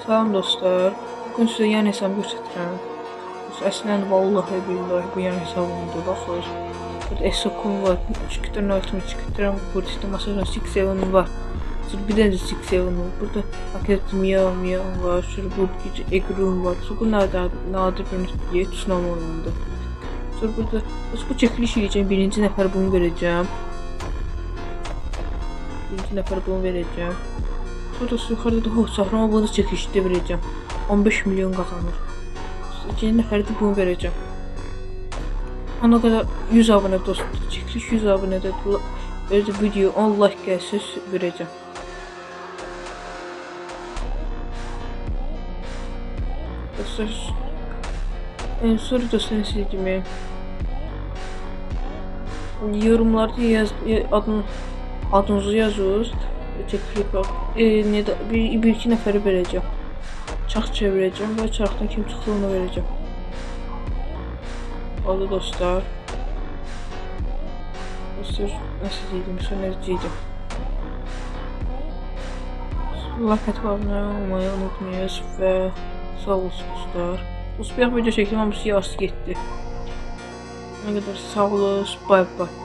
Salam dostlar. Bugün sizə yan hesab göstərirəm. Əslində vallahi billahi bu yan hesabımdır. Baxın. Burada Esokun var. 3 tane ultimate 2 tane burada mesela 6 7 var. Sonra bir dənə 6 7 var. Burada paket Mia Mia var. Şurada bu bir Egrun var. Sonra bu nadir bir tsunami oyununda. Sonra burada bu çekiliş edeceğim. Birinci nəfər bunu vereceğim. Birinci nəfər bunu vereceğim. Sonra yuxarıda da Sahrama bunu çekilişdə vereceğim. 15 milyon qazanır. İkinci nəfərə də bunu vereceğim. Ona qədər 100 abunə dostlar. Çekiliş 100 abunədə özü video 10 like gəlsə vereceğim. Dostlar, sonra dostlar siz demeyeyim. Yorumlarda yaz, adınızı yazınız. Çekiliş bak. Bir iki nəfərə vereceğim. Çarx çevireceğim və çarxdan kim çıxsa ona vereceğim. Oldu dostlar. Dostlar nasıl diyeyim, sonra ne diyeyim. Like atıp abone olmayı unutmayınız və sağ olsun dostlar. Dostlar bir video çektim ama yarısı getdi. Ne kadar sağ olun. Bye bye.